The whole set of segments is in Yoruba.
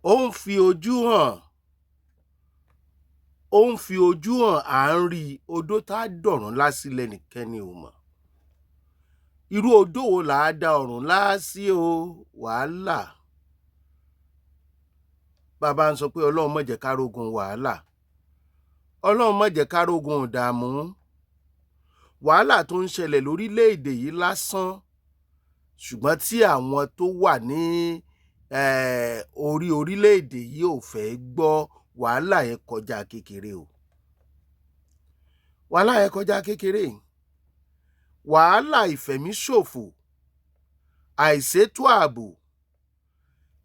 Ó ń fi ojú hàn, ó ń fi ojú hàn. À ń rí odó tá a dọ̀rùn lásìlẹ̀, nìkẹ́ni ò mọ̀ irú odó wo là á da ọ̀run láásí o. Wàhálà, bàbá ń sọ pé Ọlọ́run má jẹ́ ká rógun wàhálà, Ọlọ́run má jẹ́ ká rógun ìdààmú. Wàhálà tó ń ṣẹlẹ̀ lórílẹ̀‐èdè yìí lásán, ṣùgbọ́n tí àwọn tó wà ní orí orílẹ̀‐èdè yìí ò fẹ́ gbọ́, wàhálà yẹn kọjá kékeré o. Wàhálà yẹn kọjá kékeré. Wàhálà ìfẹ̀míṣòfò, àìsétò ààbò,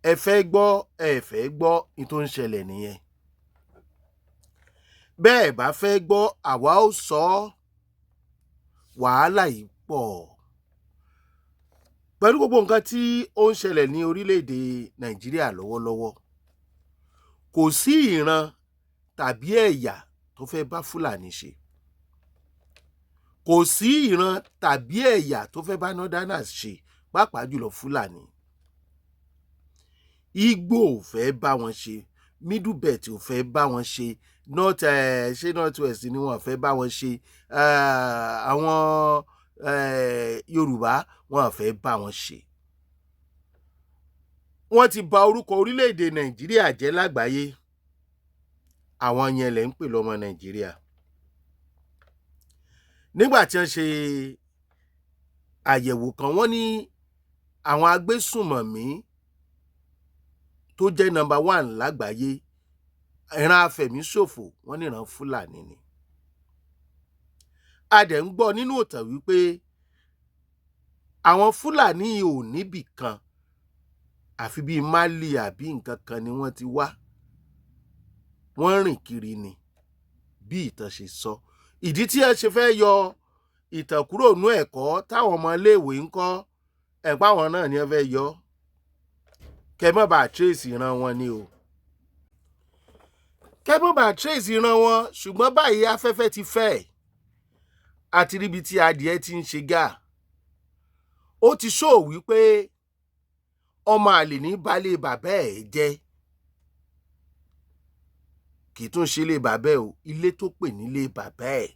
ẹ fẹ́ gbọ́, ẹ fẹ́ gbọ́, ní tó ń ṣẹlẹ̀ nìyẹn. Bẹ́ẹ̀ bá fẹ́ gbọ́, àwa ó sọ ọ́. Wàhálà yìí pọ̀ pẹ̀lú gbogbo nǹkan tí ó ń ṣẹlẹ̀ ní orílẹ̀-èdè Nàìjíríà lọ́wọ́lọ́wọ́. Kò sí ìran tàbí ẹ̀yà tó fẹ́ bá Fúlàní ṣe, kò sí ìran tàbí ẹ̀yà tó fẹ́ bá Northerners ṣe, pàápàá jùlọ Fúlàní. Ìgbò ò fẹ́ bá wọn ṣe, Middle Belt ò fẹ́ bá wọn ṣe, North, ṣé North West ni wọ́n fẹ́ bá wọn ṣe, àwọn Yorùbá wọn fẹ́ bá wọn ṣe. Wọ́n ti bà orúkọ orílẹ̀-èdè Nàìjíríà jẹ́ lágbàáyé. Àwọn yẹn lẹ̀ ń pè lọ́mọ Nàìjíríà. Nígbà tí wọ́n ṣe àyẹ̀wò kan, wọ́n ní àwọn agbésùnmọ̀mí tó jẹ́ number one lágbàáyé, ìran afẹ̀míṣòfò, wọ́n ní ìran Fúlàní ni. A dẹ̀ ń gbọ́ nínú ìtàn wípé àwọn Fúlàní ò níbì kan àfi bíi Mali àbí nǹkan kan ni wọ́n ti wá. Wọ́n rìn kiri ni, bí ìtàn ṣe sọ. Ìdí tí ẹ ṣe fẹ́ yọ ìtàn kúrò nú ẹ̀kọ́ táwọn ọmọ iléèwé ń kọ́ ẹ̀pá, àwọn náà ni wọ́n fẹ́ yọ kẹ́ mọ́ bá trace ìran wọn ni o, kẹ́ mọ́ bá trace ìran wọn. Ṣùgbọ́n báyìí, afẹ́fẹ́ ti fẹ́, àti ríbi tí adìẹ ti ń ṣe gà. Ó ti ṣó wípé ọmọ àlè ní balẹ̀ bàbá ẹ̀ jẹ́. Kì í tún ṣe ilé bàbá ẹ̀ o, ilé tó pè nílé bàbá ẹ̀,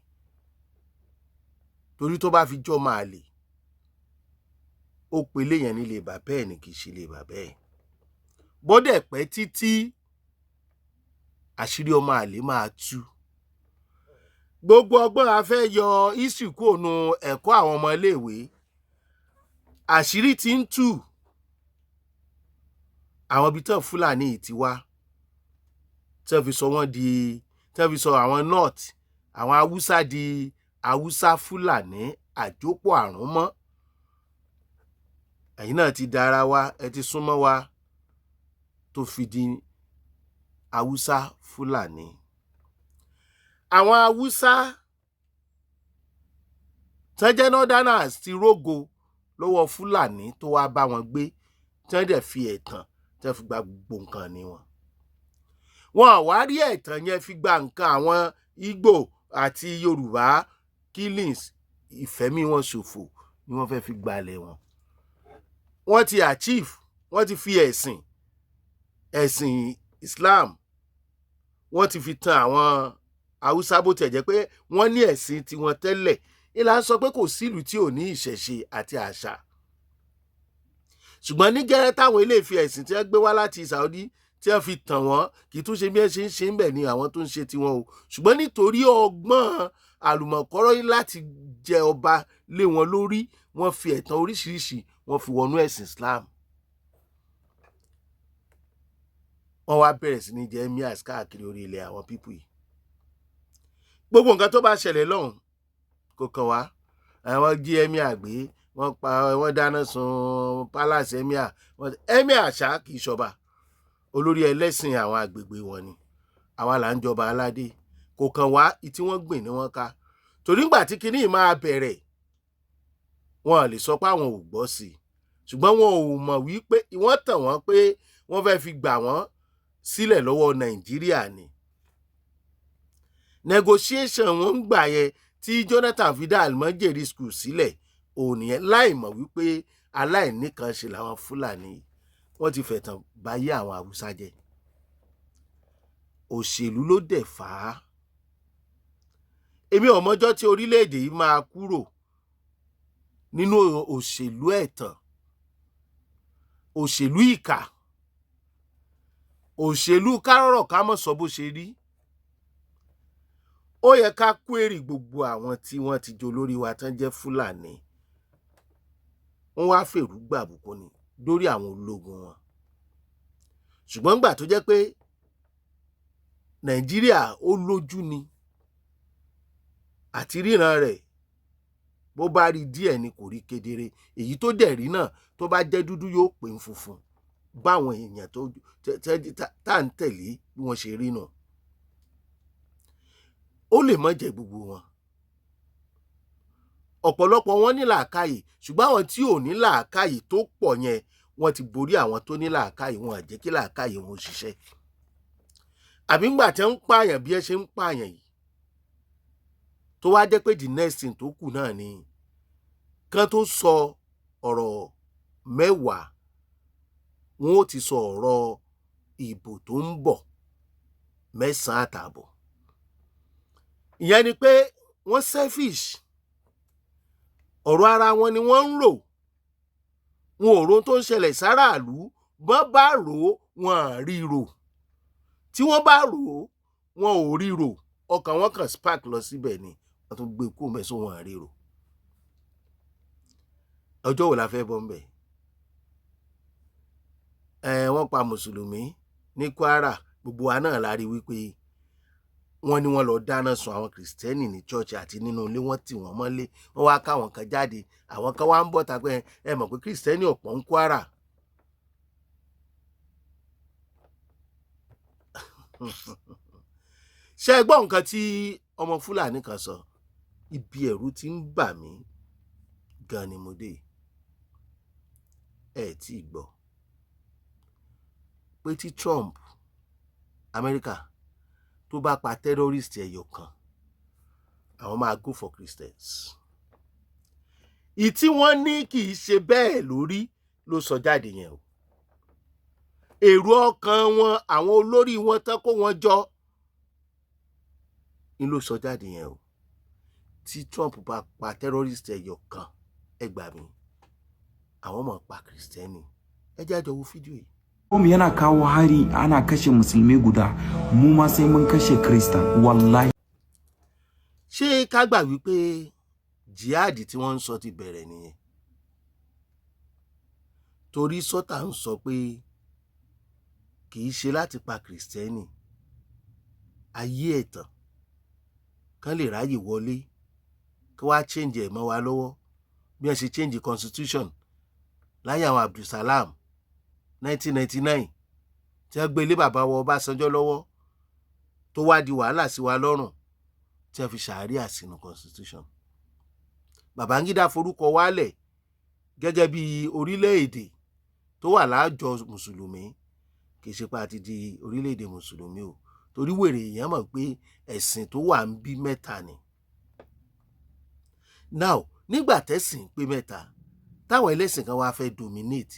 torí tó bá fi jọ́ ọmọ àlè, ó pe ilé yẹn nílé bàbá ẹ̀ ní, kì í ṣe ilé bàbá ẹ̀. Bọ́dẹ̀ pẹ́ títí, àṣírí ọmọ àlè máa tú. Gbogbo ọgbọ́n a fẹ́ yọ history kúrò nù ẹ̀kọ́ àwọn ọmọ iléèwé, àṣírí ti ń tú. Àwọn ibi tán Fúlàní yìí ti wá, tí wọ́n fi sọ wọ́n di, tí wọ́n fi sọ àwọn North, àwọn Haúsá di Haúsá Fúlàní àjópọ̀ àrùn mọ́. Ẹ̀yin náà ti dára wa, ẹ ti súnmọ́ wa, tó fi di Haúsá Fúlàní. Àwọn Haúsá tán jẹ́ Northerners ti rógo lọ́wọ́ Fúlàní tó wá bá wọn gbé, tí wọ́n dẹ̀ fi ẹ̀tàn, tí wọ́n fi gba gbogbo nǹkan ní wọn. Wọn ò wá rí ẹ̀tàn yẹn fi gba nǹkan àwọn Ìgbò àti Yorùbá. Killings, ìfẹ̀mí wọn ṣòfò ni wọ́n fẹ́ fi gbalẹ̀ wọn. Wọ́n ti achieve, wọ́n ti fi ẹ̀sìn Islam, wọ́n ti fi tan àwọn Haúsá. Bó tiẹ̀ jẹ́ pé wọ́n ní ẹ̀sìn tiwọn tẹ́lẹ̀, ìlà ń sọ pé kò sílùú tí ò ní ìṣẹ̀ṣe àti àṣà, ṣùgbọ́n ní gẹ́rẹ́ táwọn eléyìí fi ẹ̀sìn tí wọ́n gbé wá láti Saudi, tí wọ́n fi tàn wọ́n, kì í tún ṣe bí wọ́n ṣe ń ṣe ń bẹ̀ ni àwọn tó ń ṣe tiwọn o. Ṣùgbọ́n nítorí ọgbọ́n àlùmọ̀kọ́rọ́ yìí láti jẹ ọba lé wọn lórí, wọ́n fi ẹ̀tàn oríṣiríṣi, wọ́n fi wọnú ẹ̀sìn Islam. Wọ́n wá bẹ̀rẹ̀ sí ní jẹ emirs káàkiri orí ilẹ̀ àwọn people yìí. Gbogbo nǹkan tó bá ṣẹlẹ̀ lọ́hùn kò kàn wá. Àwọn jí emir gbé, wọ́n pa, wọ́n dáná sun palace emir. Emir àṣà kì í ṣọba, olórí ẹlẹ́sìn àwọn àgbègbè wọn ni. Àwa là ń jọba aládé, kò kàn wá. Tí wọ́n gbìn ní wọ́n ká, torí ńgbà tí kinní yìí máa bẹ̀rẹ̀, wọn lè sọ pé àwọn ò gbọ́ sí i, ṣùgbọ́n wọn ò mọ̀ wípé wọ́n tàn wọ́n pé wọ́n fẹ́ fi gbà wọ́n sílẹ̀ lọ́wọ́ Nàìjíríà ni. Negotiation wọn ń gbà yẹn tí Jonathan fi dá Almajiri school sílẹ̀ òun nìyẹn, láì mọ̀ wípé aláìníkan ṣe làwọn Fúlàní. Wọ́n ti fẹ̀tàn báyé àwọn Haúsá jẹ́. Òṣèlú ló dẹ̀ fà á. Èmi ò mọjọ́ tí orílẹ̀-èdè yìí máa kúrò nínú òṣèlú ẹ̀tàn, òṣèlú ìkà, òṣèlú kárọ̀rọ̀ ká mọ̀ sọ bó ṣe rí. Ó yẹ ká query gbogbo àwọn tí wọ́n ti jẹ olórí wa tán jẹ́ Fúlàní. Wọ́n wá fèrú gbàbùkún ni lórí àwọn ológun wọn. Ṣùgbọ́n nígbà tó jẹ́ pé Nàìjíríà ó lójú ni àti ríran rẹ̀, bó bá rí díẹ̀ ni kò rí kedere. Èyí tó dẹ̀ rí náà, tó bá jẹ́ dúdú, yóò pè ń funfun. Báwọn èèyàn tó tá à ń tẹ̀lé bí wọ́n ṣe rí nù. Ó lè má jẹ́ gbogbo wọn, ọ̀pọ̀lọpọ̀ wọn ní làákàyè, ṣùgbọ́n àwọn tí ò ní làákàyè tó pọ̀ yẹn, wọ́n ti borí àwọn tó ní làákàyè. Wọn à jẹ́ kí làákàyè wọn ó ṣiṣẹ́. Àbí ńgbà tí wọ́n ń pààyàn bí ẹ ṣe ń pààyàn yìí, tó wá jẹ́ pé the next thing tó kù náà ni kán tó sọ ọ̀rọ̀ 10, wọn ó ti sọ ọ̀rọ̀ ìbò tó ń bọ̀ 9.5. Ìyẹn ni pé wọ́n selfish. Ọ̀rọ̀ ara wọn ni wọ́n ń rò. Wọn ò ro ohun tó ń ṣẹlẹ̀ sáràlú. Bọ́n bá rò ó, wọn à rí rò. Tí wọ́n bá rò ó, wọn ò rí rò. Ọkàn wọn kàn spark lọ síbẹ̀ ni, wọ́n tún gbé kúrò mẹ́sàn. Wọn à rí rò. Ọjọ́ wo la fẹ́ bọ́ ńbẹ̀? Ẹ wọ́n pa mùsùlùmí ní Kwara. Gbogbo wa náà la rí wípé wọ́n ní wọ́n lọ dáná sun àwọn Kìrìsìtẹ́nì ní church àti nínú ilé. Wọ́n tì wọ́n mọ́lé, wọ́n wá káwọn kan jáde. Àwọn kan wá ń bọ̀ ta pé ẹ mọ̀ pé Kìrìsìtẹ́nì ọ̀pọ̀ ń Kwara. Ṣé ẹ gbọ́ nǹkan tí ọmọ Fúlàní kan sọ? Ibi ẹ̀rù ti ń bà mí gan ni mo dé. Ẹ tí ì gbọ́ pé tí Trump, Amẹ́ríkà, tó bá pa terrorist ẹyọ kan, àwọn máa go for Christians. Ìtí wọ́n ní kì í ṣe bẹ́ẹ̀ lórí ló sọ jáde yẹn o. Èrò ọkàn wọn, àwọn olórí wọn tán kó wọn jọ ni ló sọ jáde yẹn o. Tí Trump bá pa terrorist ẹyọ kan, ẹ gbà mí, àwọn máa pa Kìrìsìtẹ́nì. Ẹ jẹ́ àjọ wo fídíò yìí. Mu yana kawo hari ana kashe musulmi guda, mu ma sai mun kashe Krista, wallahi. Ṣé ká gbà wípé jihad tí wọ́n ń sọ ti bẹ̀rẹ̀ nìyẹn? Torí sọ́tà ń sọ pé kì í ṣe láti pa Kìrìsìtẹ́nì, ayé ẹ̀tàn kán lè ráyè wọlé, kí wàá change ẹ̀ mọ́ wa lọ́wọ́ bí wọ́n ṣe change constitution láyé àwọn Abdulsalam 1999, tí wọ́n gbé ilé bàbá wa Ọbásanjọ́ lọ́wọ́, tó wá di wàhálà sí wa lọ́rùn, tí wọ́n fi ṣàríà sínú constitution. Babangida forúkọ wálẹ̀ gẹ́gẹ́ bí orílẹ̀-èdè tó wà láàjọ mùsùlùmí. Kì í ṣe pé a ti di orílẹ̀-èdè mùsùlùmí o, torí wèrè èèyàn mọ̀ pé ẹ̀sìn tó wà ń bí mẹ́ta ni. Now, nígbà tẹ́sìn pé mẹ́ta, táwọn ẹlẹ́sìn kan wá fẹ́ dominate,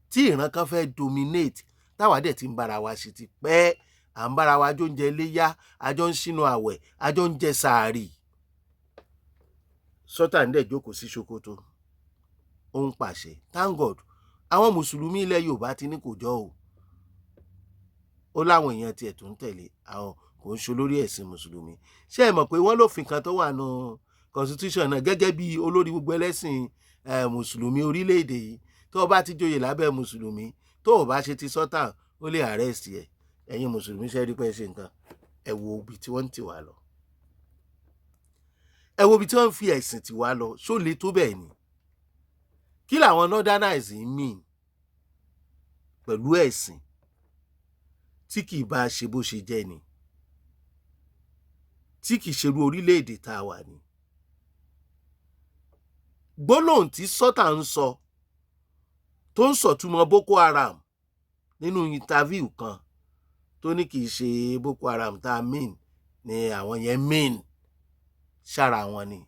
tí ìran kan fẹ́ dominate, táwa dẹ̀ ti ń bára wa ṣe ti pẹ́, à ń bára wa jọ ń jẹ iléyá, a jọ ń sínú àwẹ̀, a jọ ń jẹ sàárì. Sultan dẹ̀ jókòó sí Sokoto, ó ń pàṣẹ. Thank God, àwọn mùsùlùmí ilẹ̀ Yorùbá ti ní kò jọ o. Ó láwọn èèyàn tiẹ̀ tó ń tẹ̀lé àwọn, kò ń ṣe olórí ẹ̀sìn mùsùlùmí. Ṣé ẹ mọ̀ pé wọ́n lófin kan tó wà nù constitution náà gẹ́gẹ́ bí olórí gbogbo ẹlẹ́sìn mùsùlùmí orílẹ̀-èdè yìí? Tó o bá ti joyè lábẹ́ mùsùlùmí, tó o bá ṣe ti sultan, ó lè arrest ẹ. Ẹ̀yin mùsùlùmí, ṣe rí pé ṣe nǹkan? Ẹ wo ibi tí wọ́n ń tì wá lọ, ẹ wo ibi tí wọ́n ń fi ẹ̀sìn tì wá lọ. Ṣó le tó bẹ́ẹ̀ ni? Kí làwọn northerners ń mean pẹ̀lú ẹ̀sìn tí kì í bá ṣe bó ṣe jẹ́ ni, tí kì í ṣerú orílẹ̀-èdè tá a wà ní? Gbólóhùn tí sultan ń sọ, tó ń sọ̀túnmọ̀ Boko Haram nínú interview kan, tó ní kì í ṣe Boko Haram tá a mean ni àwọn yẹn mean, ṣára wọn ni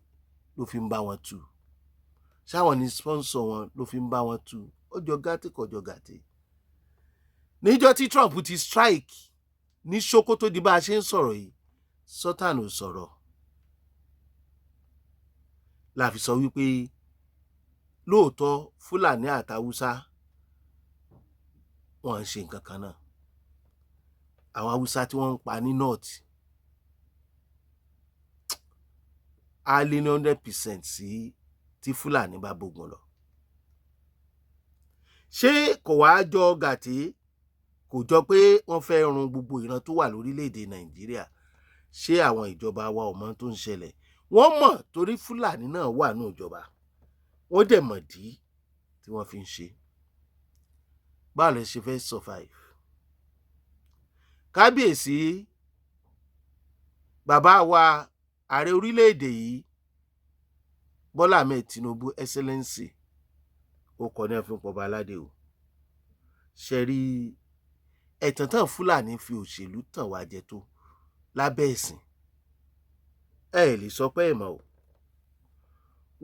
ló fi ń bá wọn tú, ṣáwọn ni sponsor wọn ló fi ń bá wọn tú. Ó jọ gàtí, kò jọ gàtí. Níjọ́ tí Trump ti strike Ní Sókótó di bá a ṣe ń sọ̀rọ̀ yìí, Sultan ò sọ̀rọ̀. La fi sọ wípé lóòótọ́, Fúlàní àtàwùsá wọn ń ṣe nǹkan kan náà. Àwọn Haúsá tí wọ́n ń pa ní north á lé ní 100% sí tí Fúlàní bá bógun lọ. Ṣé kò wáá jọ gàtí? Kò jọ pé wọ́n fẹ́ run gbogbo ìran tó wà lórílẹ̀‐èdè Nàìjíríà? Ṣé àwọn ìjọba wa ò mọ tó ń ṣẹlẹ̀? Wọ́n mọ̀, torí Fúlàní náà wà ní ìjọba. Wọ́n dẹ̀ mọ̀ dí tí wọ́n fi ń ṣe. Báwo lẹ ṣe fẹ́ survive? Kábíyèsí, bàbá wa, ààrẹ orílẹ̀-èdè yìí, Bọ́lá Ahmed Tinubu, Excellency, ó kọ ní ẹ̀fín pọba aládé o. Ṣe rí ẹ̀tàn tán Fúlàní fi òṣèlú tàn wá jẹ tó lábẹ́ ẹ̀sìn, ẹ lè sọ pé ẹ̀ mọ̀ o.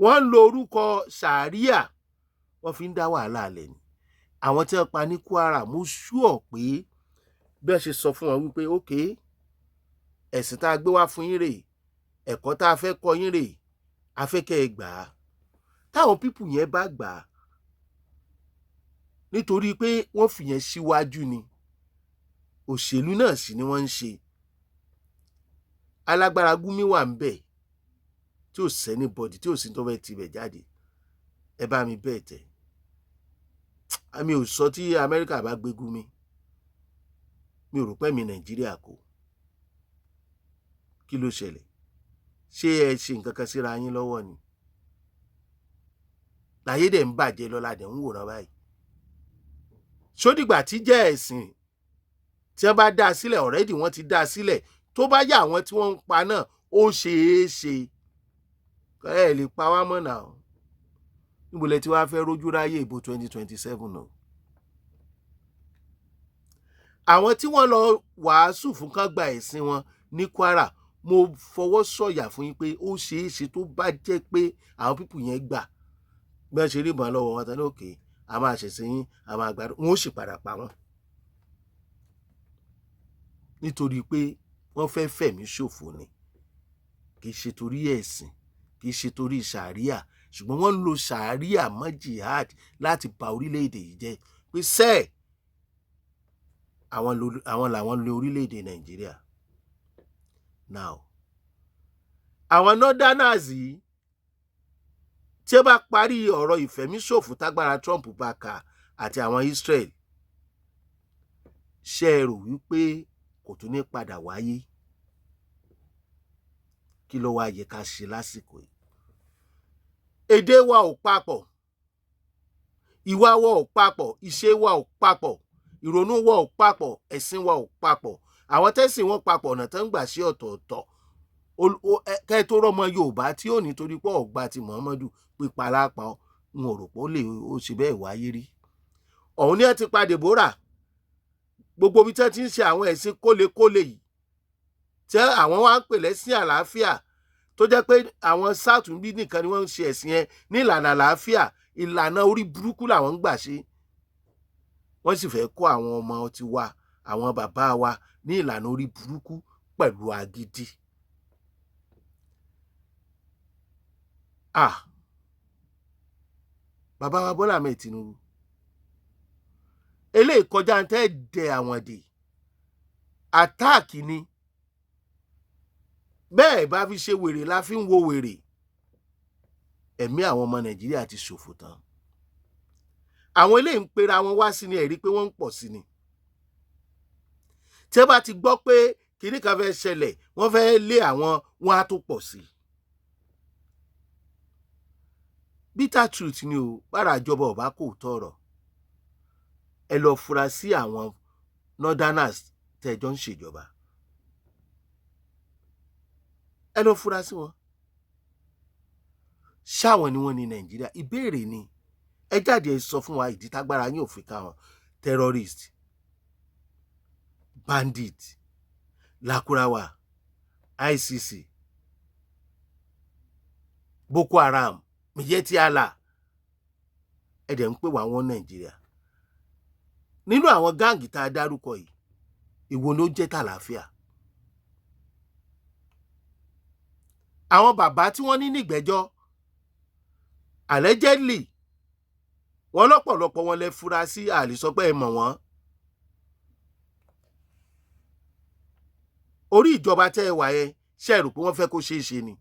Wọ́n ń lo orúkọ sàríà, wọ́n fi ń dá wàhálà lẹ̀ ni. Àwọn tí wọ́n pa ní Kwara, mo sure pé bí wọ́n ṣe sọ fún wọn wípé, "Ok, ẹ̀sìn tá a gbé wá fún yín rèé, ẹ̀kọ́ tá a fẹ́ kọ́ yín rèé, a fẹ́ kẹ́ ẹ gbà á," táwọn people yẹn bá gbà á, nítorí pé wọ́n fìyẹn síwájú ni, òṣèlú náà sì ni wọ́n ń ṣe. Alágbára Gúnmi wà ń bẹ̀ tí ò sẹ́ni bọ́dì tí ò sí tó fẹ́ tibẹ̀ jáde. Ẹ bá mi bẹ́ẹ̀ tẹ̀ àmì ò sọ. Tí Amẹ́ríkà bá gbé Gúnmi, mi ò rò pé mi Nàìjíríà kò. Kí ló ṣẹlẹ̀? Ṣé ẹ ṣe nǹkan kan síra yín lọ́wọ́ ni? Láyé dẹ̀ ń bàjẹ́ lọ́la, dẹ̀ ń wòran báyìí. Ṣódìgbà tí jẹ́ ẹ̀sìn tí wọ́n bá dá a sílẹ̀? Already wọ́n ti dá a sílẹ̀. Tó bá yá, àwọn tí wọ́n ń pa náà, ó ṣeé ṣe ẹ lè pa wá mọ́ náà. Níbo lẹ tí wàá fẹ́ rójú ráyè ìbò 2027 náà? Àwọn tí wọ́n lọ wàásù fún kán gba ẹ̀sìn wọn ní Kwara, mo fọwọ́ sọ̀yà fún yín pé ó ṣeé ṣe, tó bá jẹ́ pé àwọn people yẹn gbà, bí wọ́n ṣe rí ìbọn lọ́wọ́ wọn tán ní, "Okay, a máa ṣẹ̀sìn yín, a máa gbádùn," wọn ó sì padà pa wọ́n, nítorí pé wọ́n fẹ́ fẹ̀mí ṣòfò ni. Kì í ṣe torí ẹ̀sìn, kì í ṣe torí sàríà, ṣùgbọ́n wọ́n ń lo sàríà mọ́ jihad láti ba orílẹ̀-èdè yìí jẹ́, pé sẹ́ẹ̀ àwọn làwọn lo orílẹ̀-èdè Nàìjíríà. Now, àwọn northerners yìí, tí ó bá parí ọ̀rọ̀ ìfẹ̀míṣòfò tágbára Trump bá ka àti àwọn Israel, ṣe é rò wípé kò tún ní padà wáyé? Kí ló wá yẹ ká ṣe lásìkò yìí? Èdè wa ò papọ̀, ìwà wa ò papọ̀, ìṣe wa ò papọ̀, ìrònú wa ò papọ̀, ẹ̀sìn wa ò papọ̀. Àwọn tẹ́sìn wọn papọ̀, ọ̀nà tó ń gbà sí ọ̀tọ̀ọ̀tọ̀. Kẹ́ ẹ tó rọ́mọ Yorùbá tí ò ní torí pé ọ̀gbà ti Muhammadu pípa lápá, n ò rò pé ó lè ó ṣe bẹ́ẹ̀ wáyé rí. Ọ̀hún ni ẹ ti pa Deborah. Gbogbo ibi tí wọ́n ti ń ṣe àwọn ẹ̀sìn kólekóle yìí, tí àwọn wá ń pè lẹ́sìn àlàáfíà, tó jẹ́ pé àwọn South bí nìkan ni wọ́n ń ṣe ẹ̀sìn yẹn ní ìlànà àlàáfíà, ìlànà orí burúkú làwọn ń gbà ṣe. Wọ́n sì fẹ́ kó àwọn ọmọ tiwa, àwọn bàbá wa, ní ìlànà orí burúkú pẹ̀lú agídí. Ah, bàbá wa Bọ́lá Ahmed Tinubu, eléyìí kọjá ń tẹ́ dẹ àwọn dè. Attack ni bẹ́ẹ̀ bá fi ṣe wèrè la fi ń wo wèrè. Ẹ̀mí àwọn ọmọ Nàìjíríà ti ṣòfò tán. Àwọn eléyìí ń pera wọn wá sí ni, ẹ̀rí pé wọ́n ń pọ̀ sí ni. Tí wọ́n bá ti gbọ́ pé kinní kan fẹ́ ṣẹlẹ̀, wọ́n fẹ́ lé àwọn, wọn á tó pọ̀ sí i. Bitter truth ni o. Bára ìjọba ọba kò tọrọ, ẹ lọ fura sí àwọn northerners tẹ́jọ́ ń ṣèjọba. Ẹ lọ fura sí wọn. Ṣáwọn ni wọ́n ní Nàìjíríà? Ìbéèrè ni. Ẹ jáde, ẹ sọ fún wa ìdí tágbára yín ò fi ká wọn. Terrorist, bandit, Lakurawa, ICC, Boko Haram, Miyetti Allah, ẹ dẹ̀ ń pè wá wọn Nàìjíríà. Nínú àwọn gang tá a dárúkọ yìí, Ìwo ló jẹ́ tàlàáfíà? Àwọn bàbá tí wọ́n ní nígbẹ́jọ́, allegedly, wọ́n lọ́pọ̀lọpọ̀ wọn lẹ fura sí, àlè sọ pé ẹ mọ̀ wọ́n. Orí ìjọba tẹ́ ẹ wà yẹn, ṣe rò pé wọ́n fẹ́ kó ṣeé ṣe ni?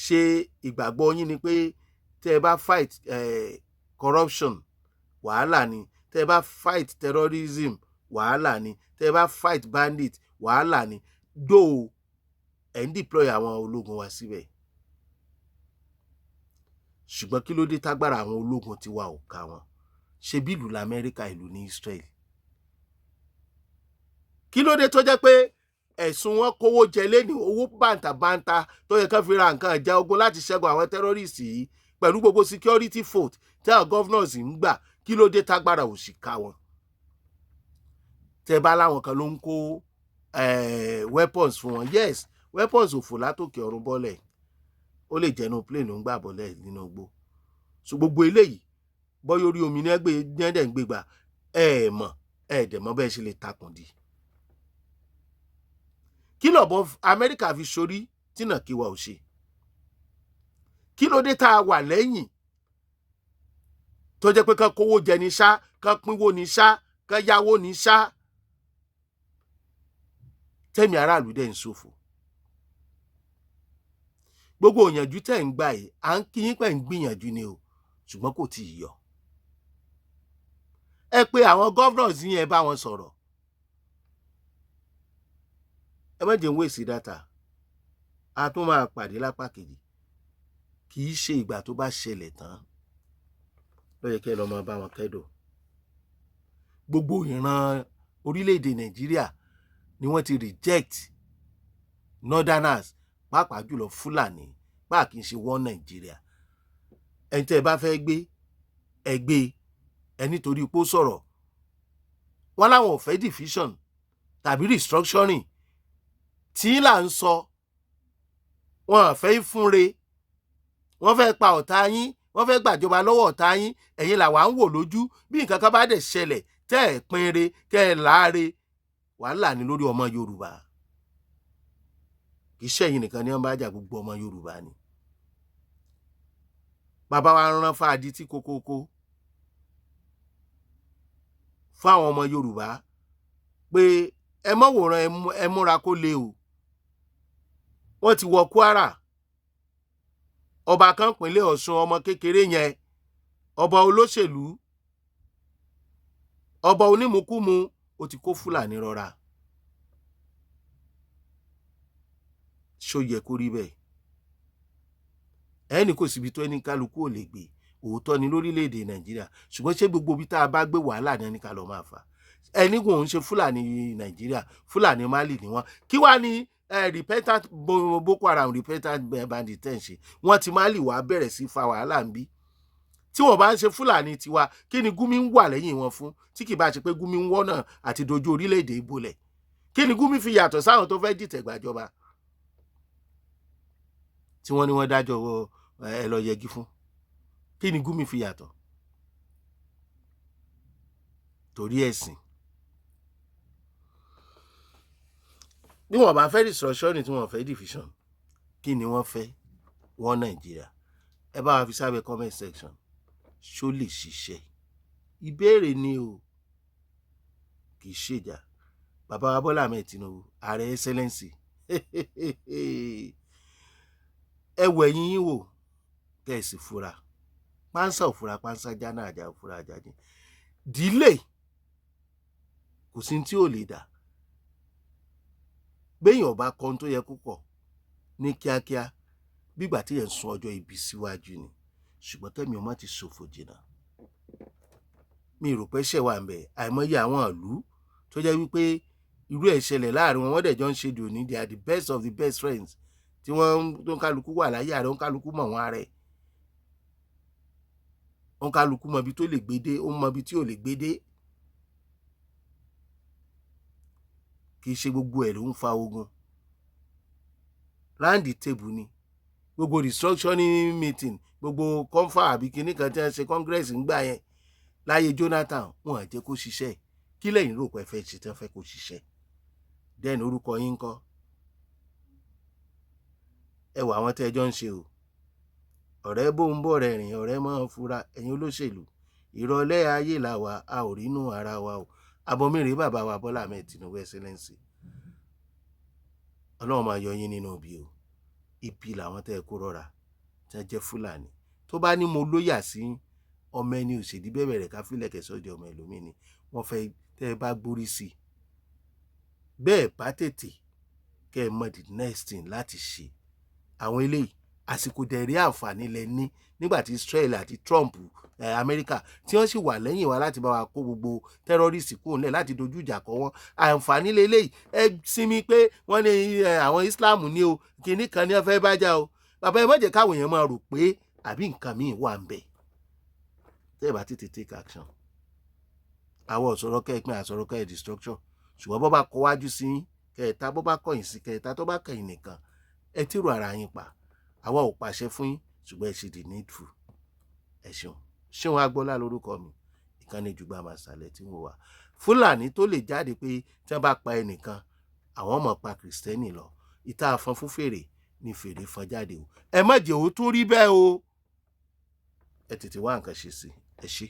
Ṣé ìgbàgbọ́ yín ni pé tẹ́ ẹ bá fight corruption, wàhálà ni? Tẹ́ ẹ bá fight terrorism, wàhálà ni? Tẹ́ ẹ bá fight bandit, wàhálà ni? Dóò ẹ̀ ń deploy àwọn ológun wa síbẹ̀, ṣùgbọ́n kí ló dé tágbára àwọn ológun tiwa ò ká wọn? Ṣe bí ìlú lamẹ́ríkà, ìlú ní Israel? Kí ló dé tó jẹ́ pé ẹ̀sùn wọn kówó jẹ lẹ́nu, owó bàǹtàbàǹtà tó yẹ kán fi ra nǹkan ìjà ogun láti ṣẹ́gun àwọn terrorist yìí, pẹ̀lú gbogbo security vote tí àwọn governors ń gbà, kí ló dé tágbára ò sì ká wọn? Tẹ́ bá láwọn kan ló ń kó weapons fún wọn, yes, weapons ò fò látòkè ọ̀run bọ́lẹ̀, ó lè jẹ́nu plane ló ń gbà bọ́lẹ̀ nínú igbó. So gbogbo eléyìí, bọ́yọ̀ orí omi ní ẹgbẹ́ ní ẹ̀dẹ̀ ń gbégbà, ẹ ẹ̀ mọ̀, ẹ dẹ̀ mọ̀ bẹ́ẹ̀ ṣe lè takùn di. Kí lọ̀bọ Amẹ́ríkà fi sorí tí nàkíwà ò ṣe? Kí ló dé tá a wà lẹ́yìn tó jẹ́ pé kán kówó jẹ ní ṣá, kán pínwó ní ṣá, kán yáwó ní ṣá, tẹ́mi aráàlú dẹ̀ ń ṣòfò? Gbogbo òyànjú tẹ̀ ń gbà yìí, à ń kí yín pẹ̀ ń gbìyànjú ni o, ṣùgbọ́n kò tí ì yọ. Ẹ pé àwọn governors yín, ẹ bá wọn sọ̀rọ̀. Ẹ má jẹ́ ń waste data, a tún máa pàdé lápá kejì. Kì í ṣe ìgbà tó bá ṣẹlẹ̀ tán ló yẹ kí ẹ lọ máa bá wọn kẹ́dùn. Gbogbo ìran orílẹ̀-èdè Nàìjíríà ni wọ́n ti reject northerners, pàápàá jùlọ Fúlàní, bá kì í ṣe wọ́n Nàìjíríà. Ẹni tẹ́ ẹ bá fẹ́ gbé, ẹ gbé ẹ, nítorí pé ó sọ̀rọ̀. Wọ́n láwọn ò fẹ́ division tàbí restructuring tí là ń sọ. Wọn ò fẹ́ fúnre, wọ́n fẹ́ pa ọ̀tá yín, wọ́n fẹ́ gbàjọba lọ́wọ́ ọ̀tá yín. Ẹ̀yin làwa ń wò lójú. Bí nǹkan kan bá dẹ̀ ṣẹlẹ̀, tẹ́ ẹ̀ pinre kẹ́ ẹ láre, wàhálà ni lórí ọmọ Yorùbá. Kì í ṣẹ̀yìn nìkan ni wọ́n bá jà, gbogbo ọmọ Yorùbá ni. Bàbá wa rán fáadí tí kókókó fún àwọn ọmọ Yorùbá pé ẹ mọ̀ wòran, ẹ múra kó le o. Wọ́n ti wọ Kwara. Ọba kan pínlẹ̀ Ọ̀ṣun, ọmọ kékeré yẹn, ọba olóṣèlú, ọba onímukúmu, ó ti kó Fúlàní rọra. Ṣó yẹ kó rí bẹ́ẹ̀? Ẹnì kò síbi tó ẹni kálukú ò lè gbé. Òótọ́ ni lórílẹ̀‐èdè Nàìjíríà, ṣùgbọ́n ṣé gbogbo ibi tá a bá gbé, wàhálà ní ẹni ká lọ máa fà? Ẹni kò ń ṣe Fúlàní Nàìjíríà, Fúlàní Mali ni wọ́n. Kí wàá ní repentant Boko Haram, repentant bandit tẹ̀ ń ṣe? Wọ́n ti Mali wàá bẹ̀rẹ̀ sí fa wàhálà ń bí. Tí wọ́n bá ń ṣe Fúlàní tiwa, kí ni Gumi ń wà lẹ́yìn wọn fún, tí kì bá ṣe pé Gumi ń wọ́nà àti dojú orílẹ̀-èdè ìbolẹ̀? Kí ni Gumi fi yàtọ̀ sáwọn tó fẹ́ dìtẹ̀ gbàjọba tí wọ́n ní wọ́n dájọ́ ẹ lọ yẹgi fún? Kí ni Gumi fi yàtọ̀? Torí ẹ̀sìn. Bí wọ́n bá fẹ́ restructuring, tí wọ́n fẹ́ division, kí ni wọ́n fẹ́? Wọ́n Nàìjíríà. Ẹ bá wa fi sábẹ́ comment section. Ṣó lè ṣiṣẹ́? Ìbéèrè ni o, kì í ṣèjà. Bàbá wa Bọ́lá Ahmed Tinubu, ààrẹ, excellency, ẹ wọ ẹ̀yìn yín wò, kẹ́ ẹ sì fura. Pánsá ò fura pánsá jáná, àjà ò fura àjà jìn. Dílé kò sí tí ò lè dà. Béèyàn bá kọ́ ohun tó yẹ kó kọ̀ ní kíákíá, bígbà tí yẹn ń sún ọjọ́ ibi síwájú ni. Ṣùgbọ́n kẹ́mi ọmọ ti ṣòfò jìnnà, mi rò pé ṣẹ̀ wà ń bẹ̀. Àìmọye àwọn ìlú tó jẹ́ wípé irú ẹ̀ ṣẹlẹ̀ láàrin wọn, wọ́n dẹ̀ jọ ń ṣe dòní. They are the best of the best friends, tí wọ́n tó ń kálukú wà láyé ààrẹ, ń kálukú mọ̀ wọ́n ààrẹ, ń kálukú mọ ibi tó lè gbé dé, ó mọ ibi tí ò lè gbé dé. Kì í ṣe gbogbo ẹ̀ ló ń fa ogun. Round the table ni gbogbo restructuring meeting, gbogbo confer àbí kinní kan tí wọ́n ṣe, congress ń gbà yẹn láyé Jonathan, wọn à jẹ́ kó ṣiṣẹ́. Kí lẹ́yìn rò pé ẹ fẹ́ ṣe tí wọ́n fẹ́ kó ṣiṣẹ́? Then orúkọ yín ńkọ́? Ẹ wà àwọn tẹ́ ẹ jọ ń ṣe o. Ọ̀rẹ́ bó ń bọ̀ rẹ̀ rìn, ọ̀rẹ́ máa ń fura. Ẹ̀yin olóṣèlú, ìrọ̀lẹ́ ayé là wà, a ò rínú ara wa o. Àbọ̀mírè bàbá wa Bọ́lá Ahmed Tinubu, Excellency, Ọlọ́run máa yọ yín nínú ibi o. Ibi làwọn tẹ́ ẹ kó rọra tí wọ́n jẹ́ Fúlàní. Tó bá ní mo lóyà sí ọmọ ẹni òṣèdí bẹ̀rẹ̀ rẹ̀ ká fílẹ̀kẹ̀ sọ́dọ̀ ọmọ ẹlòmíì ni wọ́n fẹ́. Tẹ́ ẹ bá gbórí sí i bẹ́ẹ̀, bá tètè kẹ́ ẹ mọ the next thing láti ṣe. Àwọn eléyìí, àsìkò dẹ̀rí àǹfààní lẹ ní nígbà tí Israel àti Trump, Amẹ́ríkà, tí wọ́n sì wà lẹ́yìn wa láti bá wa kó gbogbo terrorist kúrò nílẹ̀, láti dojú ìjà kọ wọ́n. Àǹfààní lélẹ́yìí. Ẹ sinmi pé wọ́n ní àwọn Islam ní o, kìnnì kan ní wọ́n fẹ́ bá jà o. Bàbá, ẹ má jẹ́ káwọn èèyàn máa rò pé àbí nǹkan míì wà ń bẹ̀. Tẹ́ ẹ bá tètè take action, àwọn ọ̀sọ̀rọ̀ kẹ́ ẹ pín àsọ̀rọ̀ kẹ́ ẹ destruction, ṣùgbọ́n bọ́ bá kọ wájú sí kẹta, bọ́ bá kọ̀yìn sí kẹta, tó bá kẹ̀yìn nìkan, ẹ tìrò ara yín pa. Àwa ò pàṣẹ fún yín, ṣùgbọ́n ẹ ṣe the needful. Ẹ ṣeun ṣéun. Agbọ́lá lórúkọ mi. Ìkànnì Jùgbà Màsàlẹ̀ tí mo wà. Fúlàní tó lè jáde pé tí wọ́n bá pa ẹnìkan, àwọn ọmọ pa Kìrìsìtẹ́nì lọ, ìta àfọn fún fèrè ní fèrè fọn jáde o. Ẹ má jẹ́ ó tún rí bẹ́ẹ̀ o. Ẹ tètè wá nǹkan ṣe sí. Ẹ ṣé.